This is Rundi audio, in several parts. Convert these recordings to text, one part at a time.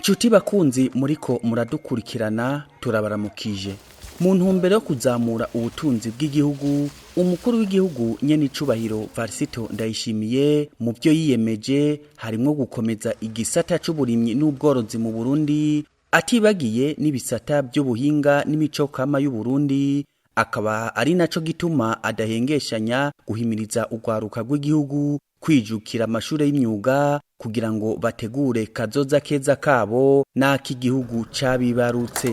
Nshuti bakunzi muriko muradukurikirana, turabaramukije. Mu ntumbero yo kuzamura ubutunzi bw'igihugu, umukuru w'igihugu nyenicubahiro Varisito Ndayishimiye mu byo yiyemeje harimwo gukomeza igisata c'uburimyi n'ubworozi mu Burundi, atibagiye n'ibisata by'ubuhinga n'imico kama y'Uburundi. Akaba ari naco gituma adahengeshanya guhimiriza urwaruka rw'igihugu kwijukira amashure y'imyuga kugira ngo bategure kazoza keza kabo n'ak'igihugu cabibarutse.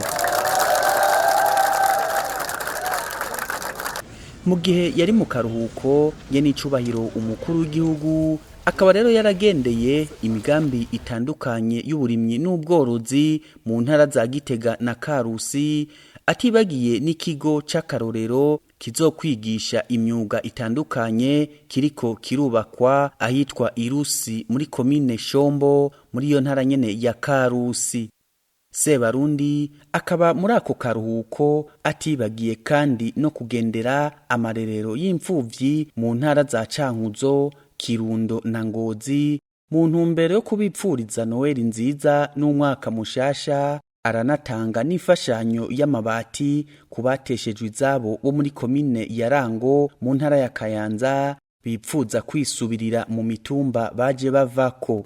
Mu gihe yari mu karuhuko, nyenicubahiro umukuru w'igihugu akaba rero yaragendeye imigambi itandukanye y'uburimyi n'ubworozi mu ntara za Gitega na Karusi, atibagiye n'ikigo c'akarorero kizokwigisha imyuga itandukanye kiriko kirubakwa ahitwa Irusi muri komine Shombo muri iyo ntara nyene ya Karusi. Sebarundi akaba muri ako karuhuko atibagiye kandi no kugendera amarerero y'imfuvyi mu ntara za Cankuzo, Kirundo na Ngozi mu ntumbero yo kubipfuriza Noel nziza n'umwaka mushasha. Aranatanga n'imfashanyo y'amabati ku bateshejwe izabo bo muri komine ya Rango mu ntara ya Kayanza bipfuza kwisubirira mu mitumba baje bavako.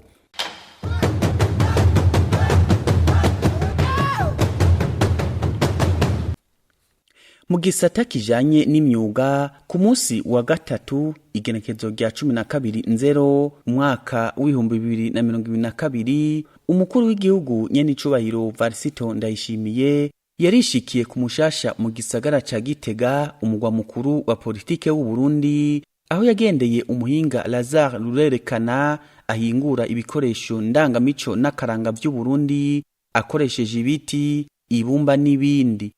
Mu gisata kijanye n'imyuga, ku munsi wa gatatu igenekezo rya 12 nzero umwaka w'2022, umukuru w'igihugu nyenicubahiro Varisito Ndayishimiye yarishikiye ku mushasha mu gisagara ca Gitega, umugwa mukuru wa politike w'u Burundi, aho yagendeye umuhinga Lazare Rurerekana ahingura ibikoresho ndangamico n'akaranga vy'u Burundi akoresheje ibiti, ibumba n'ibindi.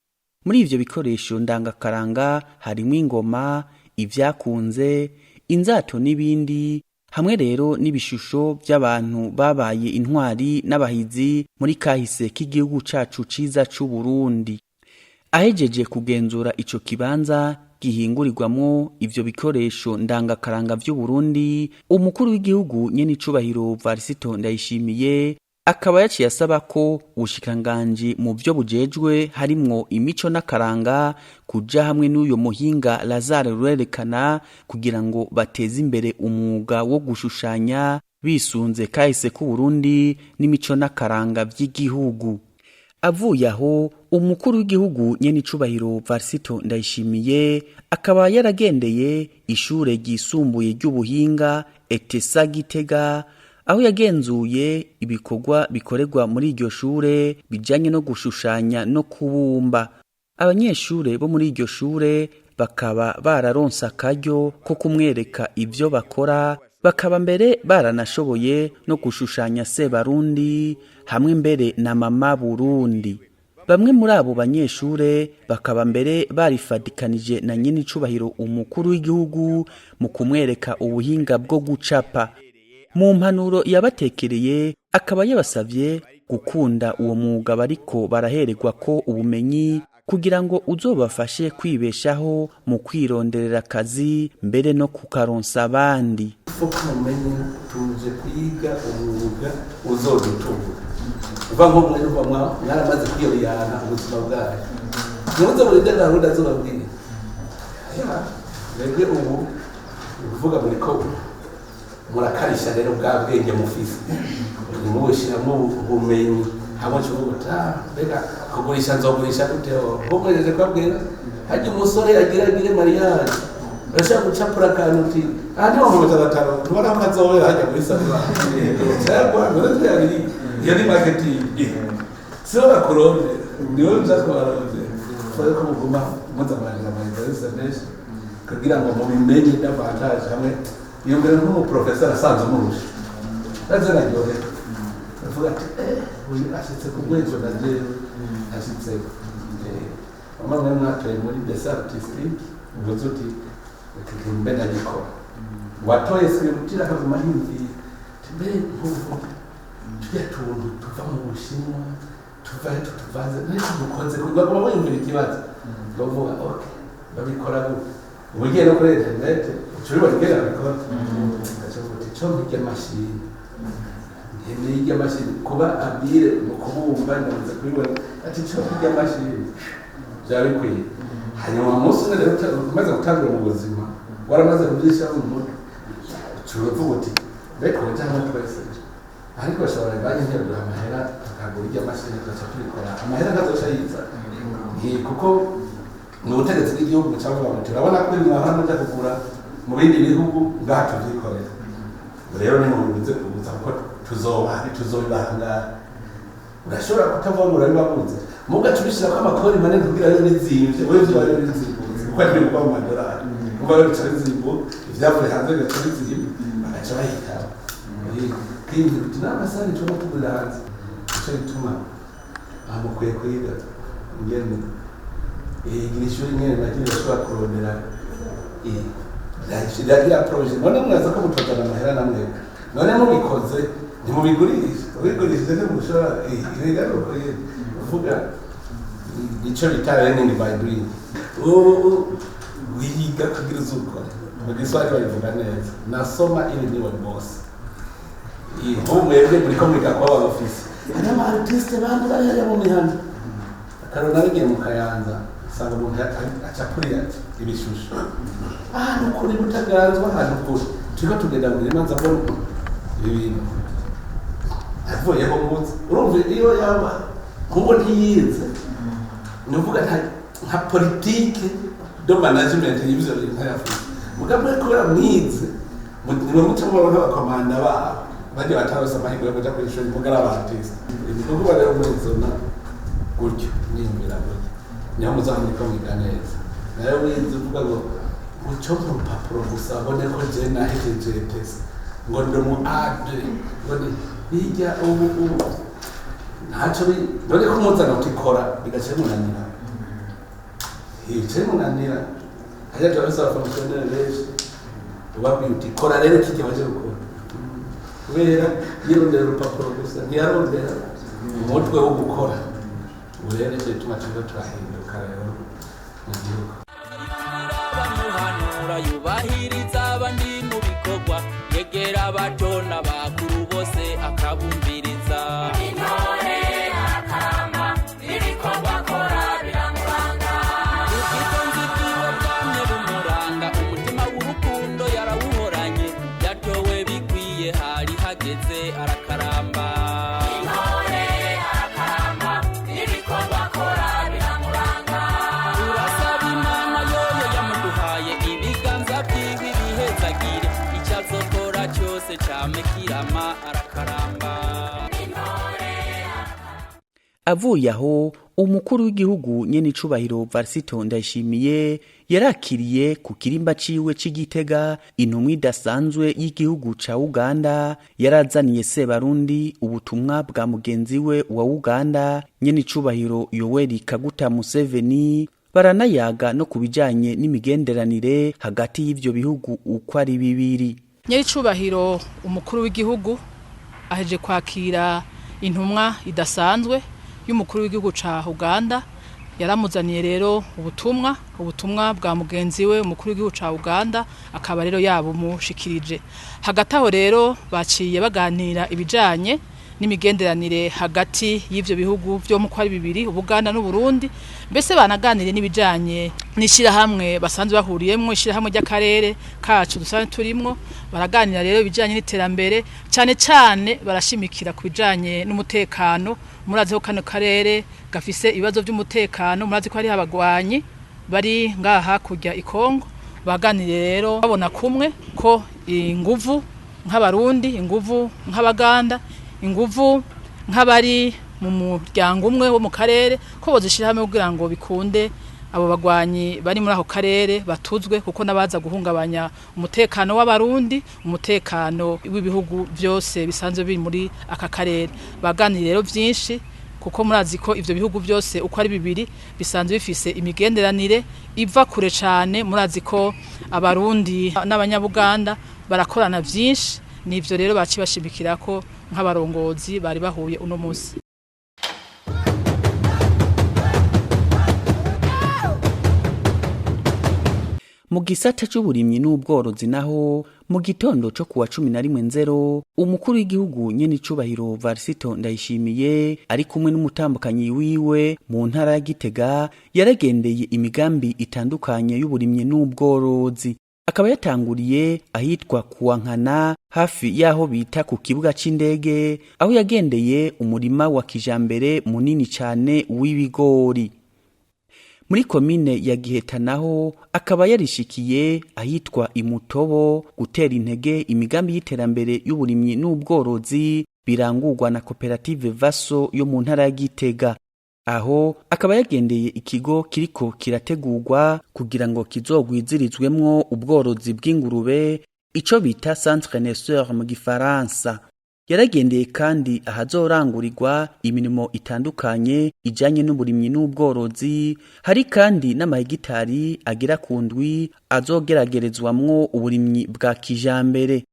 Muri ivyo bikoresho ndangakaranga harimwo ingoma, ivyakunze, inzato n'ibindi, hamwe rero n'ibishusho by'abantu babaye intwari n'abahizi muri kahise k'igihugu cacu ciza c'u Burundi. Ahejeje kugenzura ico kibanza gihingurirwamwo ivyo bikoresho ndangakaranga vy'u Burundi, umukuru w'igihugu nyenicubahiro Varisito Ndayishimiye akaba yaciye asaba ko ubushikiranganji mu byo bujejwe harimwo imico n'akaranga kuja hamwe n'uyo muhinga Lazare Rurerekana kugira ngo bateze imbere umwuga wo gushushanya bisunze kahise k'u Burundi n'imico n'akaranga vy'igihugu. Avuye aho, umukuru w'igihugu nyenicubahiro Varisito Ndayishimiye akaba yaragendeye ishure ryisumbuye ry'ubuhinga ETESA Gitega, aho yagenzuye ibikorwa bikorerwa muri iryo shure bijanye no gushushanya no kubumba. Abanyeshure bo muri iryo shure bakaba bararonse akaryo ko kumwereka ivyo bakora, bakaba mbere baranashoboye no gushushanya Sebarundi hamwe mbere na Mama Burundi. Bamwe muri abo banyeshure bakaba mbere barifadikanije na nyenicubahiro umukuru w'igihugu mu kumwereka ubuhinga bwo gucapa. Mu mpanuro yabatekereye akaba yabasavye gukunda uwo mwuga bariko barahererwa ko ubumenyi kugira ngo uzobafashe kwibeshaho mu kwironderera akazi, mbere no kukaronsa abandi. Ko mumenye tuje kwiga umwuga uzodutunga, uva nko mwene uva mwaramaze kwiyobiyana ubuzima bwayo, ntimuze murinde gahunda zobabwira. Mwebwe ubu ni ukuvuga muriko murakarisha rero bwa bwenge mufise, nimubushyiramo ubumenyi hamwe uvuga uti: "Ah, mbega kugurisha nzogurisha gute?" Nkukoresheje kubabwira hajya umusore agira agire mariage, urashobora gucapura akantu uti: "Aha ni mu 500, ntubona ko kazobera hajya muri salon cyangwa ngo yari iyo ni marketing." Sibo bakurondera, niwe uza kubarondera. Kubera ko muguma muza muragira ama exercice menshi kugira ngo mubimenye davantage, hamwe iyo mbere nk'umuprofesseur asanzwe umurusha maze naryoherwa, avuga ati: "Eh, uyu ashitse ku rwego na jewe ashitse." Mama, mwe mwatoye muri dessin artistique, uvuze uti: "Reka mbe ndagikora." Watoye sculpture akaguma yumviye ati: "Mbe nkubu tujya tuntu tuva mu Bushinwa tuva he tutuvanze niko dukoze?" Baguma wiyumvira ikibazo, bavuga: "Okay, babikora gute?" Ubu ugiye no kuri internet uca ubibona ingene babikora, ugaca uvuga uti: "Co nkirya mashini." Nkeneye irya mashini kuba abwire mu kubumba, ndamaze kubibona ati cyo irya mashini byaba bikwiye. Hanyuma umunsi umwe rero umaze gutangura mu buzima, waramaze kubyishyira mu mutwe, turavuga uti mbega ubu cyangwa twese, ariko bashobora banki ntiyaduha amahera tukagura irya mashini tugaca tubikora, amahera ntazoca yiza. Kuko ni ubutegetsi bw'igihugu bucavuga buti urabona ko ibi mwahora muja kugura mu bindi bihugu, ngaha tuvyikorera. Rero ni mu bize kuza kuko tuzobibanga. Urashobora kutavuga ngo urabibabuze, mugaca ubishirako amakori manini kugira bibe bizimvye, wewe ivyo biba bizimbutse kuko ari ibigwa mu madolari, kuko bica bizimbuka, ivyavuye hanze bigaca bizimba, bagaca bahitamo kwiyumvira uti n'amasahani tugomba tugurira hanze. Nico gituma aha mukwiye kwiga ingene gira ishuri nyene naryo rirashobora kurondera iragira projet. None mwaza ko mutozana amahera namwe, none mubikoze ntimubigurisha, ubigurishije ntimushobora ibigaruko uvuga ico bita learning by doing. Ubu wiga kugira uzukore. Mu Giswahili babivuga neza, nasoma ili niwe boss. Ubu mwebwe muriko mwiga kuba aba ofisi. Hariho aba artiste bandi bari hariya mu mihanda. Akarona nagiye mu Kayanza usanga umuntu acapuriye ibishusho ahantu kure Butaganzwa, ahantu kure. Turiko tugenda mu mirima, nza mbona ibi bintu avuyeho nguze. Urumva iyo yaba nkuko ntiyize, ni ukuvuga nka politique de management y'ivyo bintu ntayavuze. Mugabo kubera mwize, nimwe muca mubona nk'abakomanda babo bajya batarose amahirwe yo kuja kw'ishuri, muga ari aba artiste. Ni ukuvuga rero muri zona gutyo, niyumvira gutyo, niho muzaba muriko mwiga neza. Nayo wize uvuga ngo uco mu rupapuro gusa abone ko je nahejeje test, ngo ndi mu A2, ngo ni hirya ubu ubu ntaco none ko muzana utikora bigaca bimunanira, bigaca bimunanira. Hariya turafise aba fonctionnaire benshi ubabwiye uti kora rero kijya waje gukora, kubera yirondera urupapuro gusa, ntiyarondera umutwe wo gukora. Ubu rero nicyo gituma turiko turahinduka rero mu gihugu. Bamuhanura yubahiriza abandi mu bikorwa, yegera abato n'abakuru bose akabumviriza. Intore akama ibikorwa akora biramuranga. Ubwitonzi bwiwe bwamye bumuranga, umutima w'urukundo yarawuhoranye, yatowe bikwiye hari hageze arakaramba. Intore akama ibikorwa akora biramuranga. Turasaba Imana yoyo yamuduhaye, ibiganza byiwe ibihezagire, icyo azokora cyose came kirama, arakaramba. Avuye aho, umukuru w'igihugu nyenicubahiro Varisito Ndayishimiye yarakiriye ku kirimba ciwe c'Igitega intumwa idasanzwe y'igihugu ca Uganda yarazaniye Sebarundi ubutumwa bwa mugenzi we wa Uganda nyenicubahiro Yoweri Kaguta Museveni, baranayaga no ku bijanye n'imigenderanire hagati y'ivyo bihugu uko ari bibiri. Nyiricubahiro umukuru w'igihugu aheje kwakira intumwa idasanzwe y'umukuru w'igihugu ca Uganda, yaramuzaniye rero ubutumwa bwa mugenzi we umukuru w'igihugu ca Uganda, akaba rero yabumushikirije. Hagati aho rero baciye baganira ibijanye n'imigenderanire hagati y'ivyo bihugu vyo mu ari bibiri, Ubuganda n'Uburundi, mbese banaganire n'ibijanye n'ishirahamwe basanzwe bahuriyemwo, ishirahamwe ry'akarere kacu dusanzwe turimwo. Baraganira rero ibijanye n'iterambere, cane cane barashimikira ku bijanye n'umutekano. Murazi ko kano karere gafise ibibazo vy'umutekano, murazi ko hariho abagwanyi bari ngaha hakurya i Kongo. Baganiriye rero babona kumwe ko inguvu nk'Abarundi, inguvu nk'Abaganda, inguvu nk'abari mu muryango umwe wo mu karere, ko bozishira hamwe kugira ngo bikunde abo bagwanyi bari muri ako karere batuzwe, kuko n'abaza guhungabanya umutekano w'Abarundi, umutekano w'ibihugu byose bisanzwe biri muri aka karere. Baganiriye rero vyinshi, kuko murazi ko ivyo bihugu byose uko ari bibiri bisanzwe bifise imigenderanire iva kure cane. Murazi ko Abarundi n'Abanyabuganda barakorana vyinshi. Nivyo rero baci bashimikira ko nk'abarongozi bari bahuye uno munsi. Mu gisata c'uburimyi n'ubworozi naho, mu gitondo co kuwa 11 nzero, umukuru w'igihugu nyene icubahiro Varisito Ndayishimiye ari kumwe n'umutambukanyi wiwe mu ntara ya Gitega yaragendeye imigambi itandukanye y'uburimyi n'ubworozi. Akaba yatanguriye ahitwa Kuwankana, hafi y'aho bita ku kibuga c'indege, aho yagendeye umurima wa kijambere munini cane w'ibigori. Muri komine ya Giheta naho akaba yarishikiye ahitwa Imutobo gutera intege imigambi y'iterambere y'uburimyi n'ubworozi birangurwa na koperative Vaso yo mu ntara ya Gitega. Aho akaba yagendeye ikigo kiriko kirategurwa kugira ngo kizogwizirizwemwo ubworozi bw'ingurube, ico bita centre naisseur mu gifaransa. Yaragendeye kandi ahazorangurirwa imirimo itandukanye ijanye n'uburimyi n'ubworozi. Hari kandi n'amahegitari agera ku 7 azogeragerezwamwo uburimyi bwa kijambere.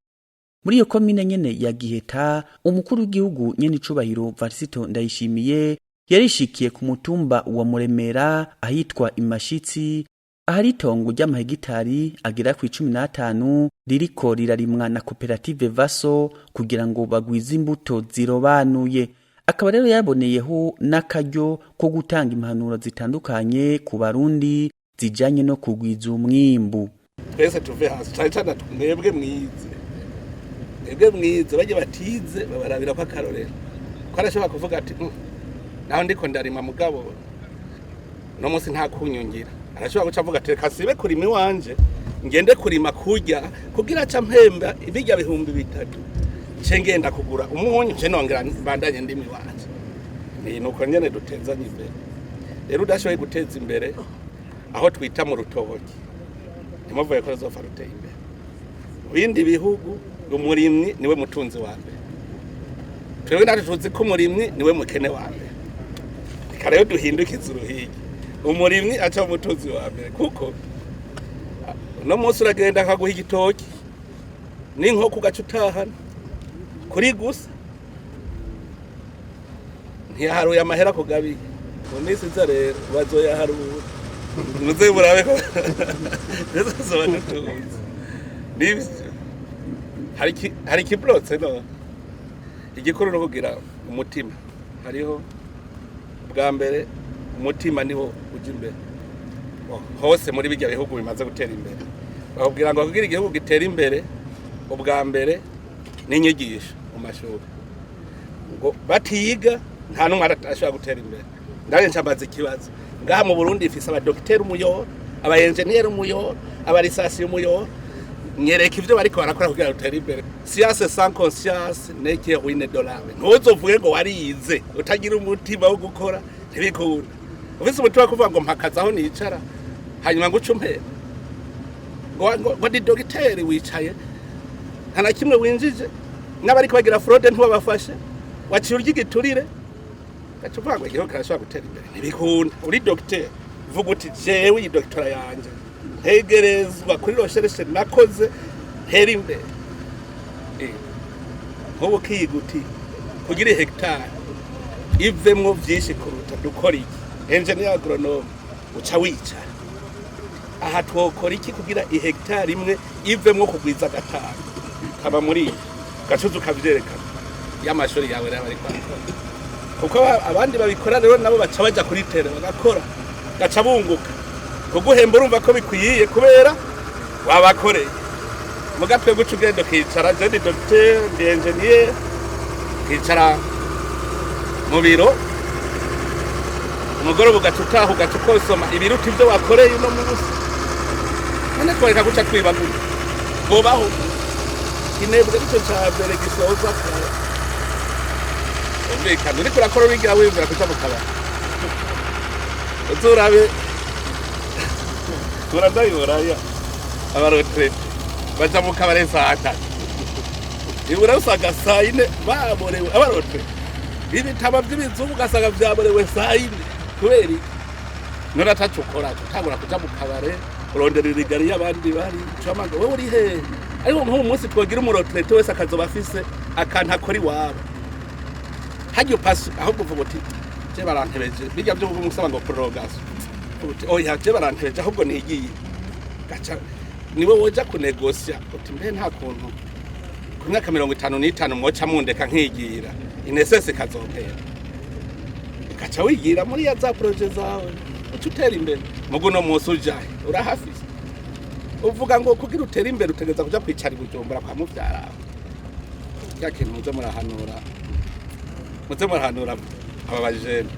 Muri iyo komine nyene ya Giheta, umukuru w'igihugu nyene icubahiro Varisito Ndayishimiye yarishikiye ku mutumba wa Muremera ahitwa Imashitsi, ahari itongo ry'amahegitari agera ku 15 ririko rirarimwa na koperative Vaso kugira ngo bagwize imbuto zirobanuye. Akaba rero yaboneyeho n'akaryo ko gutanga impanuro zitandukanye ku Barundi zijanye no kugwiza umwimbu. Twese tuve hasi, cyane cyane mwebwe mwize, mwebwe mwize, bajye batize babarabira ko akarorero ko arashobora kuvuga ati: "Naho ndiko ndarima, mugabo no munsi nta kunyungira." Arashobora guca avuga ati: "Reka sibe kurima iwanje, ngende kurima kurya kugira aca mpemba ibirya 3000, nce ngenda kugura umunyu, nce nongera mbandanye ndimi iwanje." Ni nuko nyene dutezanye imbere. Rero udashoboye guteza imbere aho twita mu rutoki, ntimuvuye ko ruzofa ruteye imbere. Mu bindi bihugu umurimyi niwe mutunzi wa mbere. Twebwe natwe tuzi ko umurimyi niwe mukene wa mbere. Reka rero duhindukize uruhigi, umurimyi aca umutunzi wa mbere, kuko uno munsi uragenda akaguha igitoki n'inkoko ugaca utahana kuri gusa, ntiyaharuye amahera kugabiye. Mu minsi iza rero bazoyaharura, muze murabe ko tuzoba dutunze. Nivyo, hari ikiblotse no igikuru no kugira umutima. Hariho bwa mbere umutima niwo uja imbere hose. Muri bijya bihugu bimaze gutera imbere bakubwira ngo kugira igihugu gitere imbere, ubwa mbere n'inyigisho mu mashuri, ngo batiga nta n'umwe ashobora gutera imbere. Ndaje ncambaza ikibazo: ngaha mu Burundi ifise abadokiteri umuyoro, aba enjeniyeri umuyoro, abarisasiye umuyoro, nyereka ivyo bariko barakora kugira rutere imbere. Science sans conscience n'est que ruine de l'âme. Ntuzovuge ngo warize utagira umutima wo gukora, ntibikunda. Ufise umutima wo kuvuga ngo mpakaza aho nicara, hanyuma ngo uce umpera ngo ndi dogiteri, wicaye nta na kimwe winjije, n'abariko bagira fraude ntibabafashe, waciye urya igiturire, gaca uvuga ngo igihugu kirashobora gutera imbere, ntibikunda. Uri dogiteri, vuga uti: "Jewe iyi doctorat yanje ntegerezwa kuri recherche nakoze ntera imbere." Nk'ubu ukiga uti: "Kugira hegitari ivemwo vyinshi kuruta dukora iki?" Ingénieur agronome uca wicara: "Aha twokora iki kugira ihegitari imwe ivemwo kugwiza gatanu?" Kaba muri iyi gacuza ukavyerekana y'amashuri yawe rero bariko barakora, kuko abandi babikora rero nabo baca baja kuri terrain bagakora, gaca bunguka kuguhemba. Urumva ko bikwiye kubera wabakoreye. Muga twebwe uca ugenda ukicara: "Je ndi docteur, ndi ingénieur," ukicara mu biro, umugoroba ugaca utaha, ugaca ukosoma ibiruta ibyo wakoreye uno munsi. None twareka guca twibagura gobaho. Inebwe nico ca mbere gisoza kare. Umvikana uriko urakora, wigira wiyumvira kuja mu kabari, uzurabe turazayiburaya. Aba retraités baja mu kabare saa 3, ibura usanga saa 4 baborewe. Aba retraités, ibitabo vy'ibizungu ugasanga vyaborewe saa 4. Kubera iki? None ataco ukora, utangura kuja mu kabare urondera irigari y'abandi bari camanga. Wewe uri hehe? Ariko nk'ubu munsi twogira umu retraité wese akazoba afise akantu akora iwabo harya upasi, ahubwo uvuga uti: "Je barantebeje." Bijya byo umusaba ngo prorogation, uti: "Oya, je barantebeje, ahubwo nigiye." Gaca niwe woja kunegosya uti mbe nta kuntu ku myaka 55 mwoca mundeka nkigira inesese kazompera, ugaca wigira muri ya za projets zawe, uca utera imbere. Mugu no munsi ujahe urahafise, uvuga ngo kugira utere imbere utegereza kuja kwicara i Bujumbura kwa muvyara. Cya kintu muze murahanura, muze murahanura aba bajene.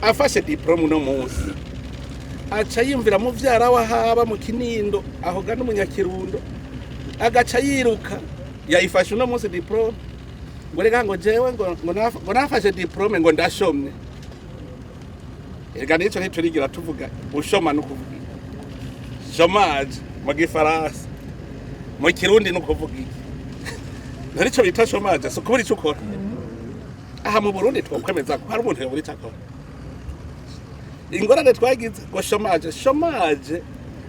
Afashe diplôme uno munsi aca yiyumvira muvyara we ahaba mu Kinindo, aho gana umunyakirundo, agaca yiruka. Yayifashe uno munsi diplôme, ngo reka ngo jewe ngo nafashe diplôme, ngo ndashomye. Erega nico ntiturigira tuvuga ushoma no kuvuga chômage mu gifaransa, mu Kirundi no kuvuga iki? Narico bita chômage, so kubura ico ukora. Aha mu Burundi twokwemeza ko hari umuntu yobura ico akora? Ingorane twagize ngo chômage, chômage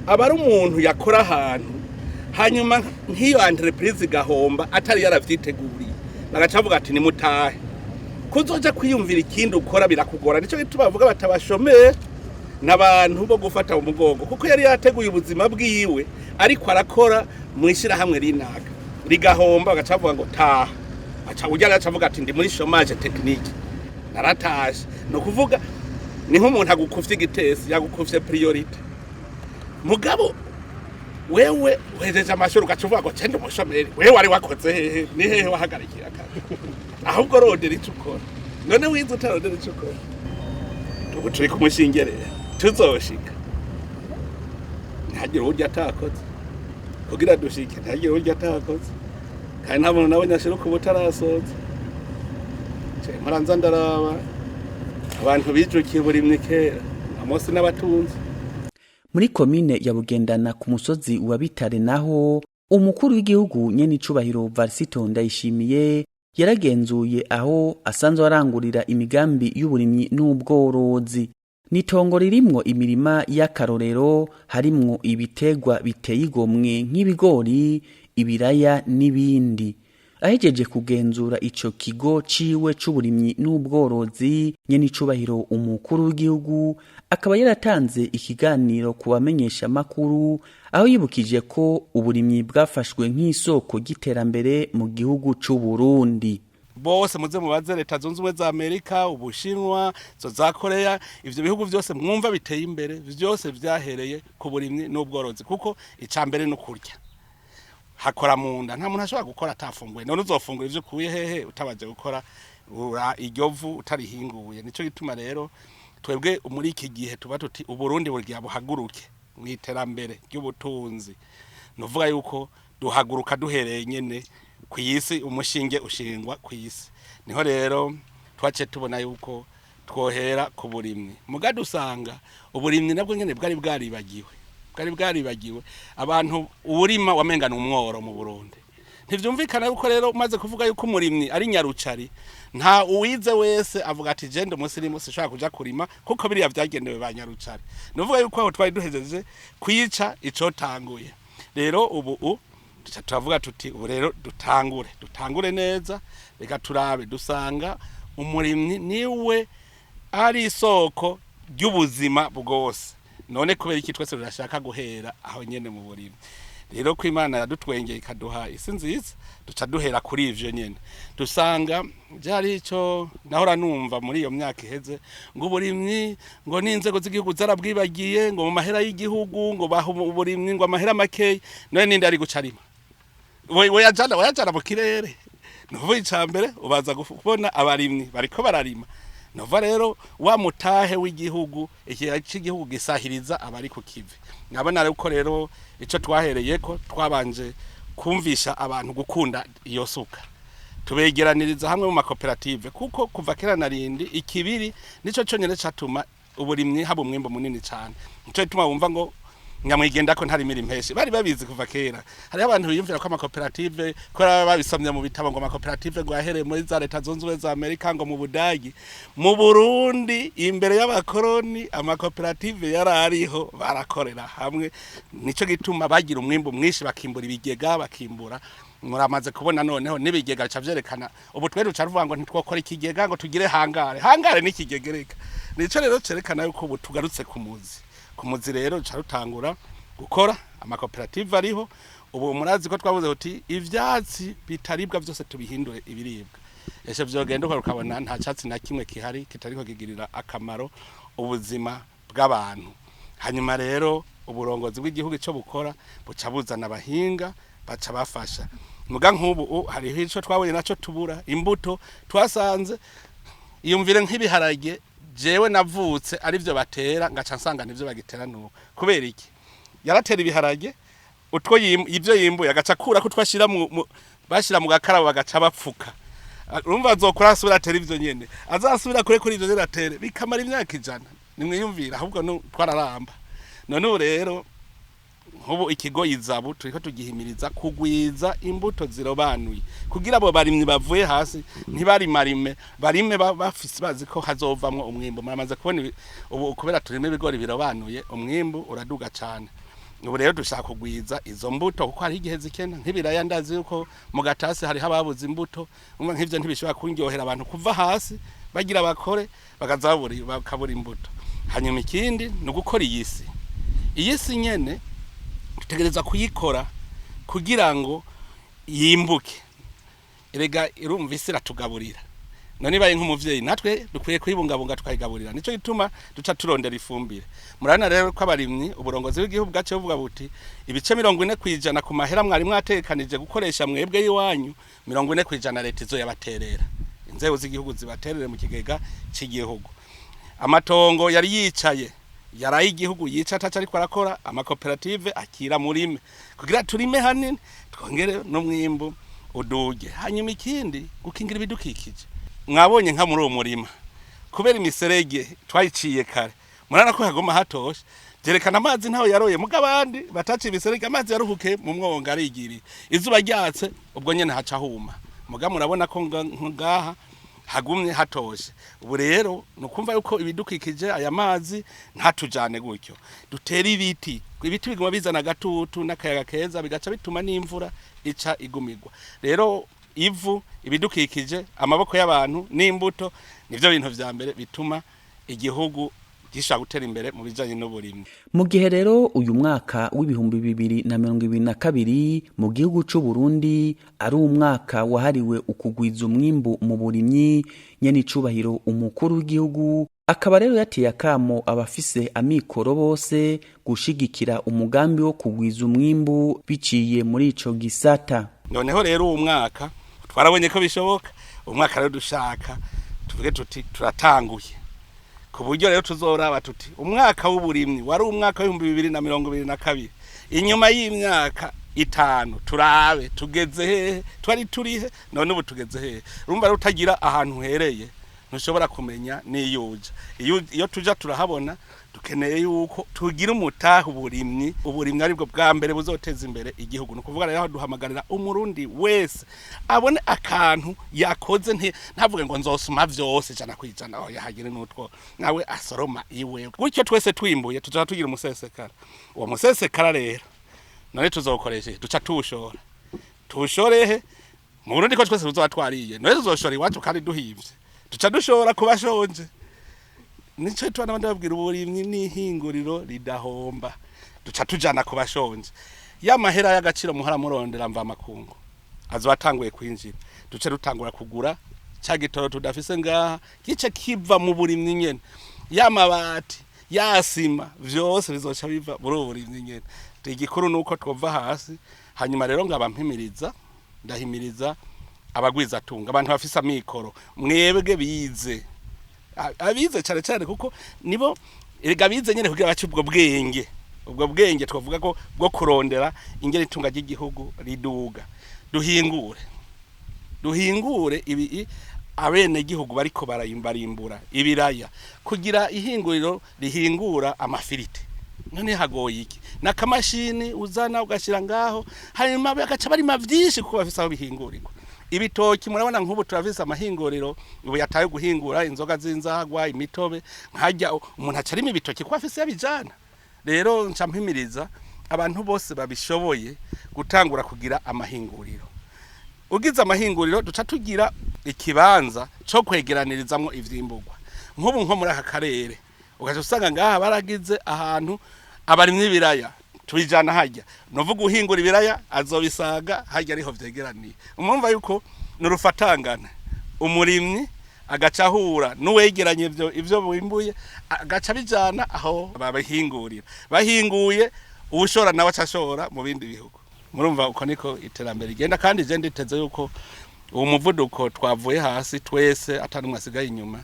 aba ari umuntu yakora ahantu, hanyuma nk'iyo entreprise igahomba atari yaravyiteguriye, bagaca bavuga ati nimutahe. Kuzoja kwiyumvira ikindi ukora birakugora. Nico gituma bavuga batabashomeye n'abantu bo gufata mu mugongo, kuko yari yateguye ubuzima bwiwe ariko arakora mu ishyirahamwe rinaka, rigahomba, bagaca bavuga ngo taha. Aca ujya aca avuga ati ndi muri chômage technique, naratashe. Ni ukuvuga ni nk'umuntu agukufye igitesi, yagukufye priorité. Mugabo wewe uhejeje amashuri ugaca uvuga ngo cende umushomeri. Wewe wari wakoze hehe? Ni hehe wahagarikiye akazi? Ahubwo rondera ico ukora. None wize utarondera ico ukora? Ubu turi ku mushinge rero tuzoshika, ntihagire uwurya atakoze. Kugira dushike, ntihagire uwurya atakoze, kandi nta muntu nawe nyashira ukuba utarasoza. Muranza ndaraba abantu bijukiye uburimyi kera amosi n'abatunzi. Muri komine ya Bugendana ku musozi wa Bitare naho, umukuru w'igihugu nyenicubahiro Varisito Ndayishimiye yaragenzuye aho asanzwe arangurira imigambi y'uburimyi n'ubworozi. Nitongo ririmwo imirima y'akarorero, harimwo ibitegwa biteye igomwe nk'ibigori, ibiraya n'ibindi. Ahejeje kugenzura ico kigo ciwe c'uburimyi n'ubworozi, nyenicubahiro umukuru w'igihugu akaba yaratanze ikiganiro ku bamenyesha makuru, aho yibukije ko uburimyi bwafashwe nk'isoko ry'iterambere mu gihugu c'u Burundi. Bose muze mubaze Leta Zunze Ubumwe za Amerika, Ubushinwa, zo za Korea, ivyo bihugu vyose mwumva biteye imbere vyose vyahereye ku burimyi n'ubworozi, kuko ica mbere no kurya hakora mu nda. Nta muntu ashobora gukora atafunguye. None uzofungura ivyo ukuye hehe utabaje gukora iryo vu utarihinguye? Nico gituma rero twebwe muri iki gihe tuba tuti Uburundi burya buhaguruke mu iterambere ry'ubutunzi. Nuvuga yuko duhaguruka duhereye nyene ku isi, umushinge ushingwa ku isi. Niho rero twace tubona yuko twohera ku burimyi. Muga dusanga uburimyi nabwo nyene bwari bwaribagiwe, bwari bwaribagiwe. Abantu uburima wamengana umworo mu Burundi. Ntivyumvikana yuko rero umaze kuvuga yuko umurimyi ari nyarucari, nta uwize wese avuga ati je ndi umusirimu, sinshobora kuja kurima kuko biriya vyagenewe ba nyarucari. Nuvuga yuko aho twari duhejeje kwica icotanguye. Rero ubu tuca turavuga tuti ubu rero dutangure, dutangure neza, reka turabe. Dusanga umurimyi niwe ari isoko ry'ubuzima bwose. None kubera iki twese turashaka guhera aho nyene mu burimyi? Rero ko Imana yadutwengeye ikaduha isi nziza, duca duhera kuri ivyo nyene. Dusanga byari ico nahora numva muri iyo myaka iheze, ngo uburimyi ngo n'inzego z'igihugu zarabwibagiye, ngo mu mahera y'igihugu ngo baha uburimyi ngo amahera makeyi. None ninde ari guca arima? We yajana, wayajana mu kirere. Nuvuga ica mbere ubaza kubona abarimyi bariko bararima. Nova rero wa mutahe w'igihugu, ikigega c'igihugu gisahiriza abari ku kivi. Nkabona rero ko rero ico twahereyeko, twabanje kumvisha abantu gukunda iyo suka, tubegeraniriza hamwe mu makoperative, kuko kuva kera na rindi ikibiri nico conyene catuma uburimyi haba umwimbo munini cane. Nico gituma wumva ngo nyamwigenda ko ntarimira impeshi, bari babizi kuva kera. Hariho abantu biyumvira ko amakoperative, ko baba babisomye mu bitabo, ngo amakoperative ngo yahereye muri za Leta Zunze Ubumwe za Amerika, ngo mu Budagi. Mu Burundi imbere y'abakoroni amakoperative yari ariho, barakorera hamwe. Nico gituma bagira umwimbu mwinshi, bakimbura ibigega, bakimbura. Muramaze kubona noneho n'ibigega bica vyerekana. Ubu twe duca ruvuga ngo ntitwokora ikigega ngo tugire hangare, hangare n'ikigegereka. Nico rero cerekana yuko ubu tugarutse ku muzi. Ku muzi rero duca rutangura gukora. Amakoperative ariho ubu, murazi ko twabuze uti ivyatsi bitaribwa byose tubihindure ibiribwa. Ese vyogenda ukabona nta cyatsi na kimwe kihari kitariko kigirira akamaro ubuzima bw'abantu. Hanyuma rero uburongozi bw'igihugu ico bukora, buca buzana abahinga, baca bafasha. Muga nk'ubu hariho ico twabonye naco tubura, imbuto. Twasanze, iyumvire nk'ibiharage jewe navutse arivyo batera, ngaca nsanga nivyo bagitera nubu. Kubera iki? Yaratera ibiharage, utwo ivyo yimbuye agaca akura ko twashira mu bashira mu gakarabo, bagaca bapfuka. Urumva azokura asubira atera ivyo nyene, azasubira kure kuri ivyo nyene atere, bikamara imyaka 100. Nimwiyumvira ahubwo no twararamba. None ubu rero nk'ubu ikigo ISABU turiko tugihimiriza kugwiza imbuto zirobanuye, kugira abo barimyi bavuye hasi ntibarimarime, barime bafise bazi ko hazovamwo umwimbu. Muramaze kubona ubu kubera turime ibigori birobanuye, umwimbu uraduga cane. Ubu rero dushaka kugwiza izo mbuto kuko hari igihe zikena. Nk'ibiraya, ndazi yuko mu gatasi hariho ababuze imbuto. Umva nk'ivyo ntibishobora kundyohera, abantu kuva hasi bagira bakore bakaza bakabura imbuto. Hanyuma ikindi ni ugukora iyi si. Iyi si nyene dutegereza kuyikora kugira ngo yimbuke. Erega irumva isi iratugaburira, none ibaye nk'umuvyeyi, natwe dukwiye kuyibungabunga tukayigaburira. Nico gituma duca turondera ifumbire. Murabona rero ko abarimyi, uburongozi bw'igihugu bwaciye buvuga buti ibice 40% ku mahera mwari mwategekanije gukoresha mwebwe y'iwanyu, 40% leta izoyabaterera, inzego z'igihugu zibaterere mu kigega c'igihugu. Amatongo yari yicaye, yaraye igihugu yica ataca ariko arakora, amakoperative akira murime kugira turime hanini, twongere n'umwimbu uduge. Hanyuma ikindi, gukingira ibidukikije. Mwabonye nka muri uwo murima, kubera imiserege twayiciye kare, murabona ko haguma hatoshe, byerekana amazi ntaho yaroye. Muga abandi bataciye imiserege, amazi yaruhuke mu mwonga arigiriye, izuba ryatse ubwo nyene haca huma. Muga murabona ko ngaha hagumye hatoshe. Ubu rero nukumva yuko ibidukikije, aya mazi ntatujane gutyo, dutere ibiti. Ibiti biguma bizana agatutu n'akayaga keza, bigaca bituma n'imvura ica igumigwa. Rero ivu, ibidukikije, amaboko y'abantu n'imbuto nivyo bintu vya mbere bituma igihugu gishobora gutera imbere mu bijanye n'uburimyi. Mu gihe rero uyu mwaka w'2022 mu gihugu c'u Burundi ari umwaka wahariwe ukugwiza umwimbu mu burimyi, nyene icubahiro umukuru w'igihugu akaba rero yateye akamo abafise amikoro bose gushigikira umugambi wo kugwiza umwimbu biciye muri ico gisata. Noneho rero uwo mwaka twarabonye ko bishoboka. Umwaka rero dushaka tuvuge tuti turatanguye, ku buryo rero tuzoraba tuti umwaka w'uburimyi wari umwaka w'2022, inyuma y'imyaka 5 turabe tugeze hehe, twari turihe, none ubu tugeze hehe. Urumva rero utagira ahantu uhereye ntushobora kumenya n'iyo uja. Iyo tuja turahabona. Dukeneye yuko tugira umutahe uburimyi. Uburimyi aribwo bwa mbere buzoteza imbere igihugu. Ni ukuvuga rero duhamagarira umurundi wese abone akantu yakoze, ntavuge ngo nzosuma vyose 100%. Oya, hagire n'utwo nawe asoroma iwe. Gutyo twese twimbuye tuzoba tugira umusesekara. Uwo musesekara rero none tuzokoresha, duca tuwushora. Tuwushorehe mu Burundi ko twese tuzoba twariye? None tuzoshora iwacu kandi duhivye? Duca dushora ku bashonje. Nico tubana abandi babwira, uburimyi n'ihinguriro ridahomba. Duca tujana ku bashonje, ya mahera y'agaciro muhora murondera mva makungu azoba atanguye kwinjira. Duce dutangura kugura ca gitoro tudafise ngaha, gice kiva mu burimyi nyene. Ya mabati, ya sima, vyose bizoca biva muri ubu burimyi nyene. Igikuru nuko twova hasi. Hanyuma rero ngaba mpimiriza, ndahimiriza abagwizatunga, abantu bafise amikoro, mwebwe bize, abize cyane cyane, kuko nibo erega bize nyene kugira bace ubwo bwenge. Ubwo bwenge twavuga ko bwo kurondera ingene itunga ry'igihugu riduga. Duhingure, duhingure ibi abene gihugu bariko barayimbarimbura ibiraya, kugira ihinguriro rihingura amafiriti. None hagoye iki? Nakamashini uzana ugashira ngaho, hanyuma bagaca barima vyinshi kuko bafise aho bihingurirwa. Ibitoki, murabona nk'ubu turafise amahinguriro ubu yataye guhingura inzoga z'inzagwa, imitobe. Nkajya umuntu acarima ibitoki kuko afise yabijana. Rero nca mpimiriza abantu bose babishoboye gutangura kugira amahinguriro. Ugize amahinguriro, duca tugira ikibanza co kwegeranirizamwo ivyimbugwa. Nk'ubu nko muri aka karere ugaca usanga ngaha baragize ahantu abarimyi ibiraya. Tubijana hajya, novuga uhingura ibiraya azobisaga hajya ariho vyegeraniye. Umurumva yuko nurufatangana, umurimyi agaca ahura n'uwegeranye ivyo bimbuye, agaca bijana aho babihingurira, bahinguye uwushora nawe acashora mu bindi bihugu. Murumva uko niko iterambere rigenda, kandi je nditeze yuko uwo muvuduko twavuye hasi twese atanumwe asigaye inyuma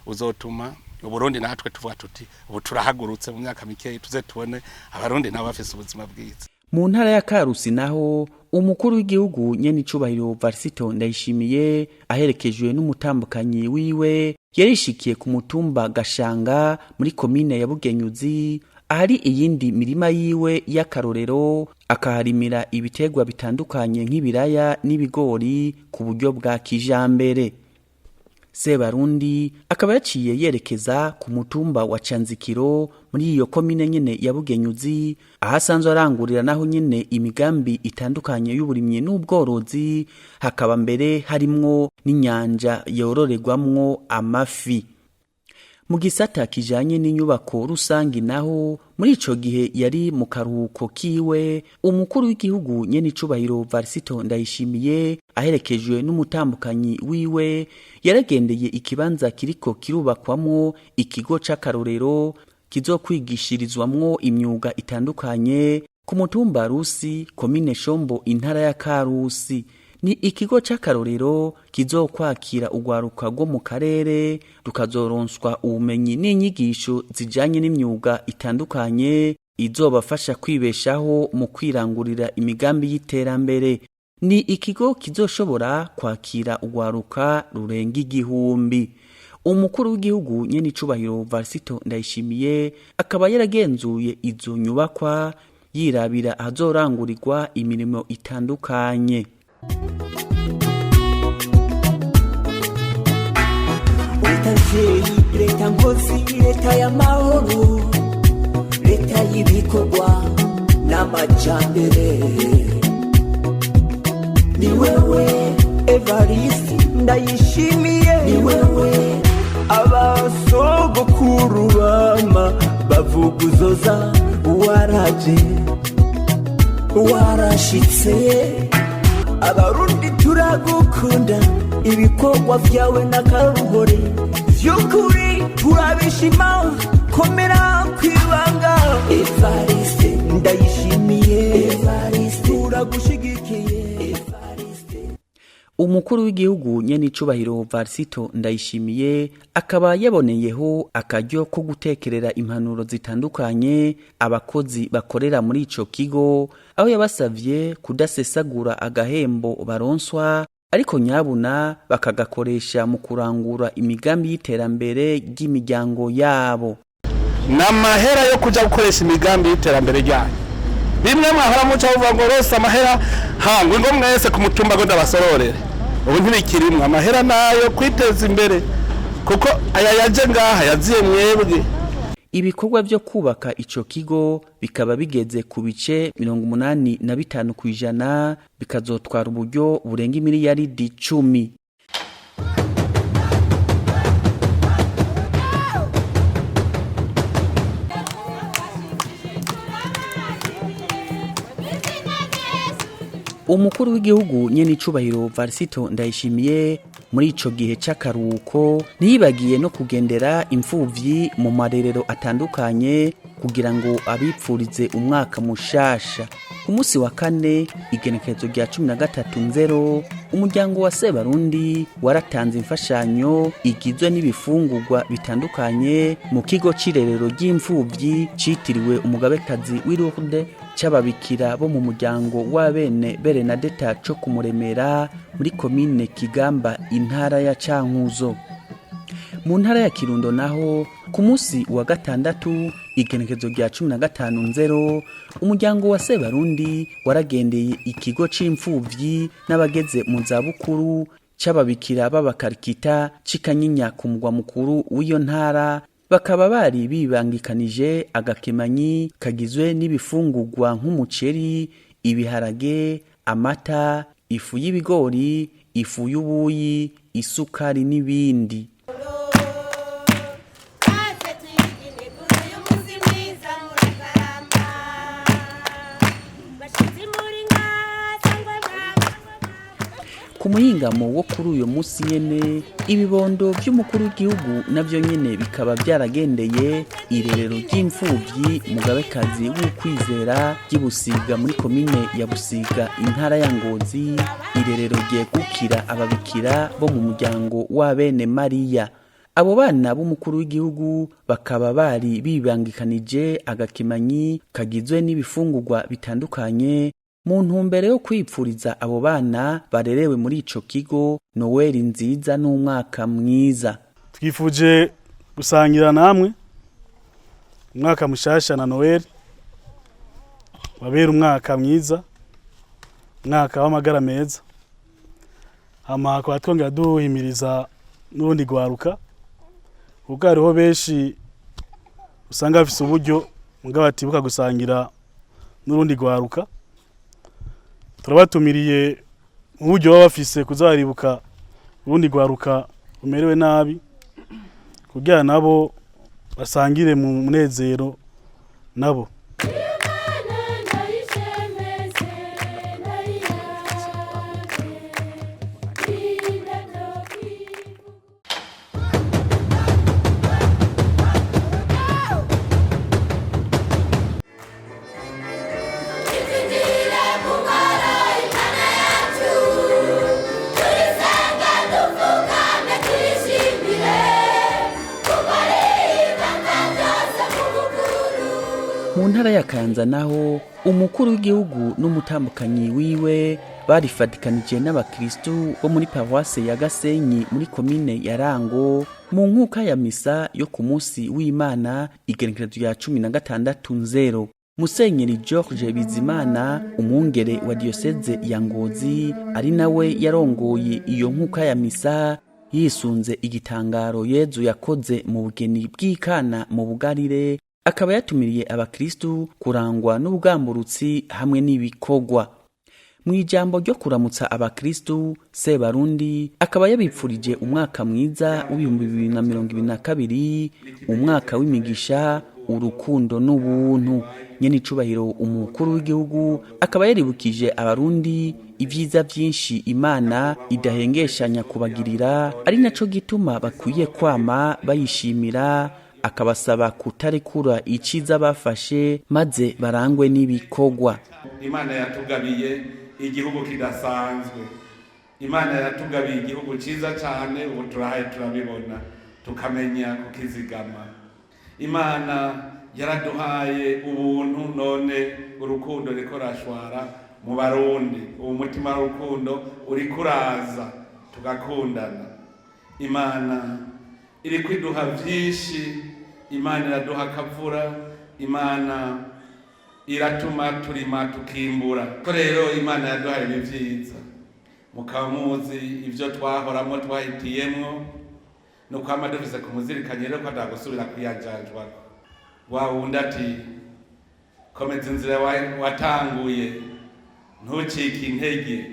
uzotuma Uburundi natwe tuvuga tuti ubu turahagurutse, mu myaka mikeyi tuze tubone Abarundi nabo bafise ubuzima bwiza. Mu ntara ya Karusi naho, umukuru w'igihugu nyenicubahiro Varisito Ndayishimiye aherekejwe n'umutambukanyi wiwe yarishikiye ku mutumba Gashanga muri komine ya Bugenyuzi, ahari iyindi mirima yiwe y'akarorero, akaharimira ibiterwa bitandukanye nk'ibiraya n'ibigori ku buryo bwa kijambere. Sebarundi akaba yaciye yerekeza ku mutumba wa Canzikiro muri iyo komine nyene ya Bugenyuzi, aho asanzwe arangurira naho nyene imigambi itandukanye y'uburimyi n'ubworozi, hakaba mbere harimwo n'inyanja yororerwamwo amafi. Mu gisata kijanye n'inyubako rusangi naho, muri ico gihe yari mu karuhuko kiwe, umukuru w'igihugu nyenicubahiro Varisito Ndayishimiye aherekejwe n'umutambukanyi wiwe yaragendeye ikibanza kiriko kirubakwamwo ikigo c'akarorero kizokwigishirizwamwo imyuga itandukanye ku mutumba Rusi, komine Shombo, intara ya Karusi. Ni ikigo c'akarorero kizokwakira urwaruka rwo mu karere, rukazoronswa ubumenyi n'inyigisho zijanye n'imyuga itandukanye izobafasha kwibeshaho mu kwirangurira imigambi y'iterambere. Ni ikigo kizoshobora kwakira urwaruka rurenga 1000. Umukuru w'igihugu nyenicubahiro Varisito Ndayishimiye akaba yaragenzuye izo nyubakwa, yirabira ahazorangurirwa imirimo itandukanye. Leta mvyeyi, leta nkozi, leta y'amahoro, leta y'ibikorwa n'amajambere, ni wewe Evariste Ndayishimiye, ni wewe abasogokuru bama bavuguzoza, waraje warashitse. Abarundi turagukunda, ibikorwa vyawe n'akaruhore vy'ukuri turabishima, komera kwibanga Evariste Ndayishimiye, Evariste turagushigikiye, Evariste. Umukuru w'igihugu nyenicubahiro Varisito Ndayishimiye akaba yaboneyeho akaryo ko gutekerera impanuro zitandukanye abakozi bakorera muri ico kigo, aho yabasavye kudasesagura agahembo baronswa, ariko nyabuna bakagakoresha mu kurangura imigambi y'iterambere ry'imiryango yabo. N'amahera yo kuja gukoresha imigambi y'iterambere ryanyu. Bimwe mwahora muca muvuga ngo rose amahera hangwe ngo mwese ku mutumba ngo ndabasororere, ubu ntibikirimwe. Amahera nayo kwiteza imbere, kuko aya yaje ngaha yaziye mwebwe. Ibikorwa vyo kubaka ico kigo bikaba bigeze ku bice 85%, bikazotwara uburyo burenga imiliyaridi 10. Umukuru w'igihugu nyenicubahiro Varisito Ndayishimiye muri ico gihe c'akaruhuko ntiyibagiye no kugendera imfuvyi mu marerero atandukanye kugira ngo abipfurize umwaka mushasha. Ku munsi wa kane, igenekerezo rya 13 nzero, umuryango wa Sebarundi waratanze imfashanyo igizwe n'ibifungurwa bitandukanye mu kigo c'irerero ry'imfuvyi citiriwe umugabekazi w'i Lourdes c'ababikira bo mu muryango w'abene Berenadeta co kumuremera muri komine Kigamba, intara ya Cankuzo. Mu ntara ya Kirundo naho, ku munsi wa gatandatu, igenekerezo rya 15 nzero, umuryango wa Sebarundi waragendeye ikigo c'imfuvyi n'abageze mu zabukuru c'ababikira b'abakarikita c'ikanyinya ku mugwa mukuru w'iyo ntara, bakaba bari bibangikanije agakemanyi kagizwe n'ibifungurwa nk'umuceri, ibiharage, amata, ifu y'ibigori, ifu y'ubuyi, isukari n'ibindi. Kaze twigine kuri uyu munsi mwiza murakaramba. Ku muhingamo wo kuri uyo munsi nyene, ibibondo vy'umukuru w'igihugu navyo nyene bikaba vyaragendeye irerero ry'imfuvyi Mugabekazi w'Ukwizera ry'Ibusiga muri komine ya Busiga, intara ya Ngozi, irerero ryegukira ababikira bo mu muryango w'abene Mariya. Abo bana b'umukuru w'igihugu bakaba bari bibangikanije agakimanyi kagizwe n'ibifungurwa bitandukanye mu ntumbero yo kwipfuriza abo bana barerewe muri ico kigo Noweli nziza n'umwaka mwiza. Twifuje gusangira namwe umwaka mushasha na Noel, wabera umwaka mwiza, umwaka w'amagara meza. Hama hakaba twongera duhimiriza n'urundi rwaruka, kuko hariho benshi usanga bafise uburyo mugabo batibuka gusangira n'urundi rwaruka. Turabatumiriye mu buryo baba bafise kuza baribuka urundi rwaruka rumerewe nabi, kugira nabo basangire mu munezero nabo. Tugire gukora Imana yacu, tuyisenge dupfukame tuyishimire, kuko ari ibanga byose mu bukuru. Mu ntara ya Kayanza naho, umukuru w'igihugu n'umutambukanyi wiwe barifatikanije n'abakristu bo muri paruwase ya Gasenyi muri komine ya Rango mu nkuka ya misa yo ku munsi w'Imana igenekerezo rya 16 nzero. Musenyeri George Bizimana, umwungere wa diyoseze ya Ngozi, ari nawe yarongoye iyo nkuka ya misa, yisunze igitangaro Yezu yakoze mu bugeni bw'Ikana mu Bugarire, akaba yatumiriye abakristu kurangwa n'ubwamburutsi hamwe n'ibikorwa. Mu ijambo ryo kuramutsa abakristu, Sebarundi akaba yabipfurije umwaka mwiza w'2022, umwaka w'imigisha, urukundo n'ubuntu. Nyene icubahiro umukuru w'igihugu akaba yaribukije abarundi ibyiza byinshi Imana idahengeshanya kubagirira, ari naco gituma bakwiye kwama bayishimira, akabasaba kutarekura iciza bafashe maze barangwe n'ibikorwa. Imana yatugabiye igihugu kidasanzwe, Imana yatugabiye igihugu cyiza cyane, ubu turahaye turabibona tukamenya kukizigama. Imana yaraduhaye ubuntu, none urukundo ruriko rurashwara mu Barundi, ubu mutima w'urukundo uriko uraza tugakundana. Imana iriko iduha vyinshi, Imana iraduha akavura, Imana iratuma turima tukimbura. Ko rero Imana yaduhaye ibi vyiza, mukaba muzi ivyo twahoramwo twahitiyemwo, ni ukwama dufise kumuzirikanye rero ko atagusubira kwiyanjanjwako. Wa wundi ati komeza inzira watanguye, ntucike intege.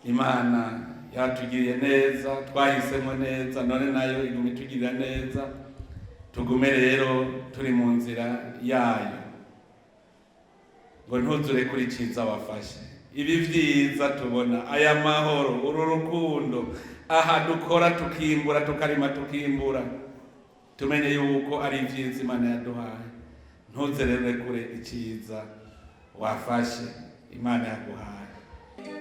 Imana yatugiriye neza, twahisemo neza, none nayo iguma itugirira neza. Tugume rero turi mu nzira yayo, ngo ntuzure kuri ciza wafashe. Ibi vyiza tubona, aya mahoro, uru rukundo, aha dukora tukimbura, tukarima tukimbura, tumenye yuko ari ivyiza Imana yaduhaye. Ntuzerere kure iciza wafashe Imana yaguhaye.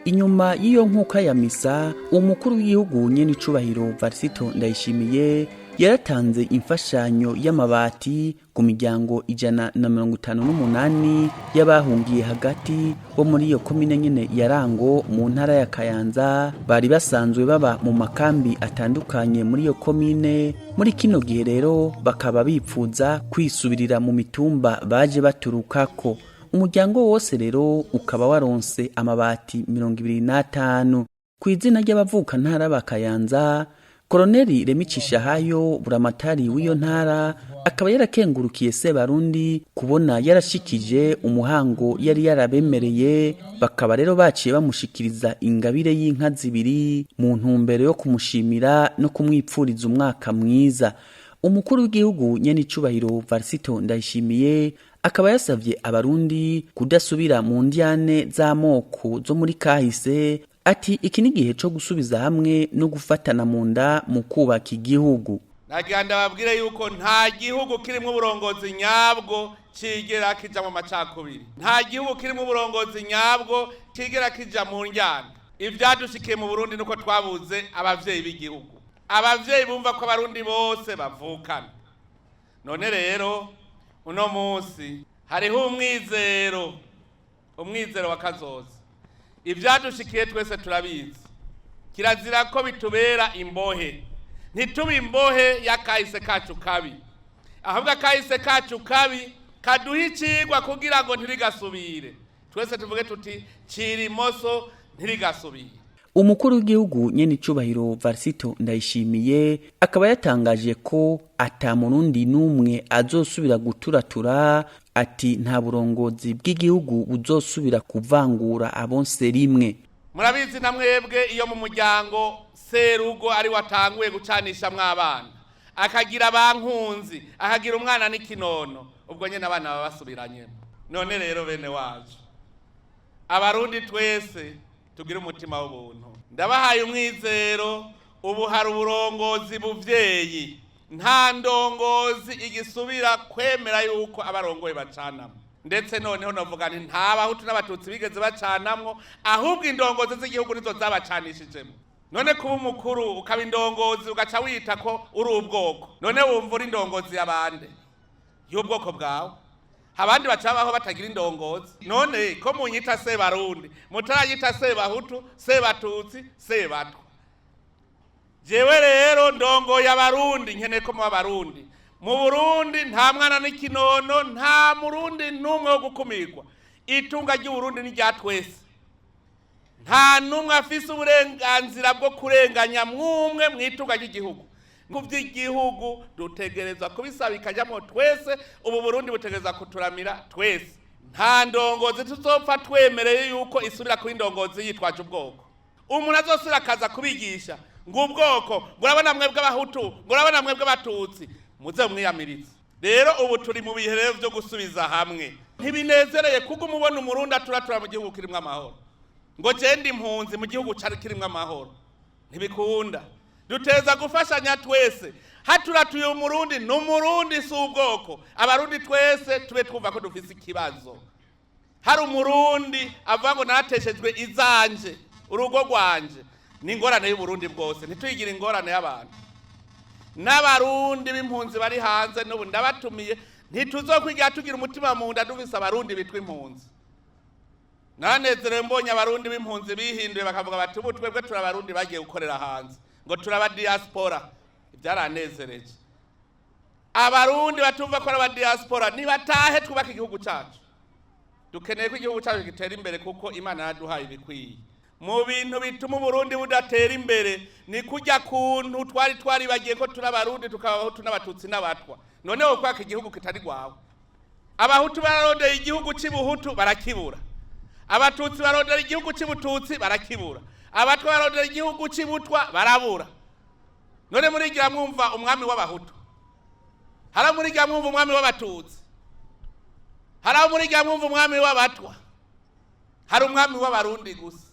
Inyuma y'iyo nkuka ya misa, umukuru w'igihugu nyene icubahiro Varisito Ndayishimiye yaratanze imfashanyo y'amabati ku miryango 158 y'abahungiye hagati bo muri iyo komine nyene ya Rango mu ntara ya Kayanza, bari basanzwe baba mu makambi atandukanye muri iyo komine. Muri kino gihe rero bakaba bipfuza kwisubirira mu mitumba baje baturukako. Umuryango wose rero ukaba waronse amabati 25. Ku izina ry'abavuka ntara ba Kayanza, Koroneli Remicishahayo buramatari w'iyo ntara akaba yarakengurukiye Sebarundi kubona yarashikije umuhango yari yarabemereye, bakaba rero baciye bamushikiriza ingabire y'inka zibiri mu ntumbero yo kumushimira no kumwipfuriza umwaka mwiza. Umukuru w'igihugu nyene icubahiro Varisito Ndayishimiye akaba yasavye abarundi kudasubira mu ndyane z'amoko zo muri kahise, Ati iki ni igihe co gusubiza hamwe no gufatana mu nda mu kubaka igihugu. Nagira ndababwire yuko nta gihugu kirimo uburongozi nyabwo cigera kija mu macakubiri, nta gihugu kirimo uburongozi nyabwo cigera kija mu njyana. Ivyadushikiye mu Burundi nuko twabuze abavyeyi b'igihugu, abavyeyi bumva ko abarundi bose bavukana. None rero uno munsi hariho umwizero, umwizero wa kazoza. Ivyadushikiye twese turabizi, kirazira ko bitubera imbohe. Ntitube imbohe y'akahise kacu kabi, ahubwo akahise kacu kabi kaduha icigwa kugira ngo ntirigasubire. Twese tuvuge tuti cira imoso ntirigasubire. Umukuru w'igihugu nyene icubahiro Varisito Ndayishimiye akaba yatangaje ko ata murundi n'umwe azosubira guturatura, ati nta burongozi bw'igihugu buzosubira kuvangura abonse rimwe. Murabizi na mwebwe iyo mu muryango serugo ari watanguye gucanishamwo abana, akagira abankunzi, akagira umwana n'ikinono, ubwo nyene abana baba basubiranyemo. None rero bene wacu abarundi twese tugire umutima w'ubuntu. Ndabahaye umwizero, ubu hari uburongozi buvyeyi, nta ndongozi igisubira kwemera yuko abarongoye bacanamwo. Ndetse noneho novuga nti nta bahutu n'abatutsi bigeze bacanamwo, ahubwo indongozi z'igihugu nizo zabacanishijemo. None kuba umukuru ukaba indongozi ugaca wita ko uri ubwoko, none wumva uri indongozi y'abande y'ubwoko bwawe? Abandi bacabaho batagira indongozi. None ko munyita Sebarundi, mutarayita Sebahutu, Sebatutsi, Sebatwa. Jewe rero ndongoye abarundi, nkeneye ko muba abarundi. Mu Burundi nta mwana n'ikinono, nta murundi n'umwe wo gukumirwa. Itunga ry'Uburundi ni rya twese, nta n'umwe afise uburenganzira bwo kurenganya mwumwe mu itunga ry'igihugu. Ku by'igihugu dutegerezwa kubisaba ikajyamo twese. Ubu Burundi butegerezwa kuturamira twese. Nta ndongozi tuzopfa twemereye yuko isubira kuba indongozi yitwaje ubwoko. Umuntu azosubira akaza kubigisha ngo ubwoko, ngo urabona mwebwe abahutu, ngo urabona mwebwe abatutsi, muze mwiyamirize. Rero ubu turi mu bihe rero vyo gusubiza hamwe. Ntibinezereye kuko umubona umurundi aturatura mu gihugu kirimwo amahoro, ngo jenda impunzi mu gihugu cari kirimwo amahoro, ntibikunda. Duteza gufashanya twese. Haturatuye umurundi n'umurundi si ubwoko. Abarundi twese tube twumva ko dufise ikibazo. Hari umurundi avuga ngo narateshejwe izanje, urugo rwanje, ni ingorane y'Uburundi bwose, ntituyigire ingorane y'abantu. N'abarundi b'impunzi bari hanze n'ubu ndabatumiye, ntituzokwigira tugira umutima mu nda dufise abarundi bitwa impunzi. Naranezerewe mbonye abarundi b'impunzi bihinduye bakavuga bati ubu twebwe turi abarundi bagiye gukorera hanze, ngo turaba diaspora. Byaranezereje abarundi batumva ko ari aba diaspora. Nibatahe twubake igihugu cacu. Dukeneye ko igihugu cacu gitera imbere kuko Imana yaraduhaye ibikwiye. Mu bintu bituma Uburundi budatera imbere ni kurya kuntu twari twaribagiye ko turi abarundi, tukaba abahutu n'abatutsi n'abatwa. None wo kwaka igihugu kitari rwawe. Abahutu bararondeye igihugu cy'Ibuhutu barakibura, abatutsi barondera igihugu cy'Ibututsi barakibura, abatwa barondera igihugu cy'Ibutwa barabura. None murigira mwumva umwami w'abahutu, hari murigira mwumva umwami w'abatutsi, hari murigira mwumva umwami w'abatwa, hari umwami w'abarundi gusa.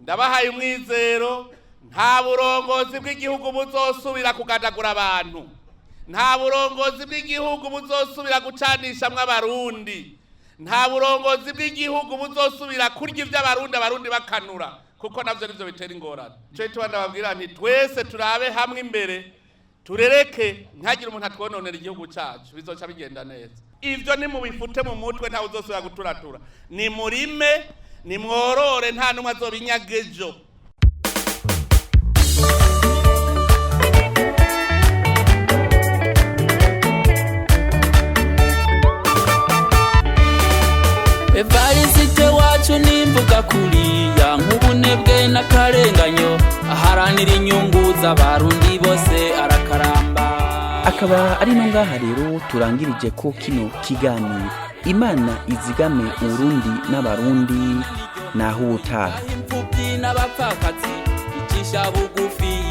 Ndabahaye umwizero, nta burongozi bw'igihugu buzosubira kugandagura abantu, nta burongozi bw'igihugu buzosubira gucanishamwo abarundi, nta burongozi bw'igihugu buzosubira kurya ivy'abarundi abarundi bakanura, kuko navyo nivyo bitera ingorane. Ico gituma ndababwira nti twese turabe hamwe imbere, turereke ntihagire umuntu atwononera igihugu cacu, bizoca bigenda neza. Ivyo nimubifute mu mutwe, ntawe uzosubira guturatura. Nimurime, nimworore, nta n'umwe azobinyaga ejo. Evarisite wacu nimvuga kuriya nk'ubunebwe n'akarenganyo, aharanira inyungu z'abarundi bose arakaramba. Akaba ari no ngaha rero turangirije ko kino kiganiro. Imana izigame Uburundi n'abarundi, naho ubutaha. Imfubyi n'abapfakazi icisha bugufi.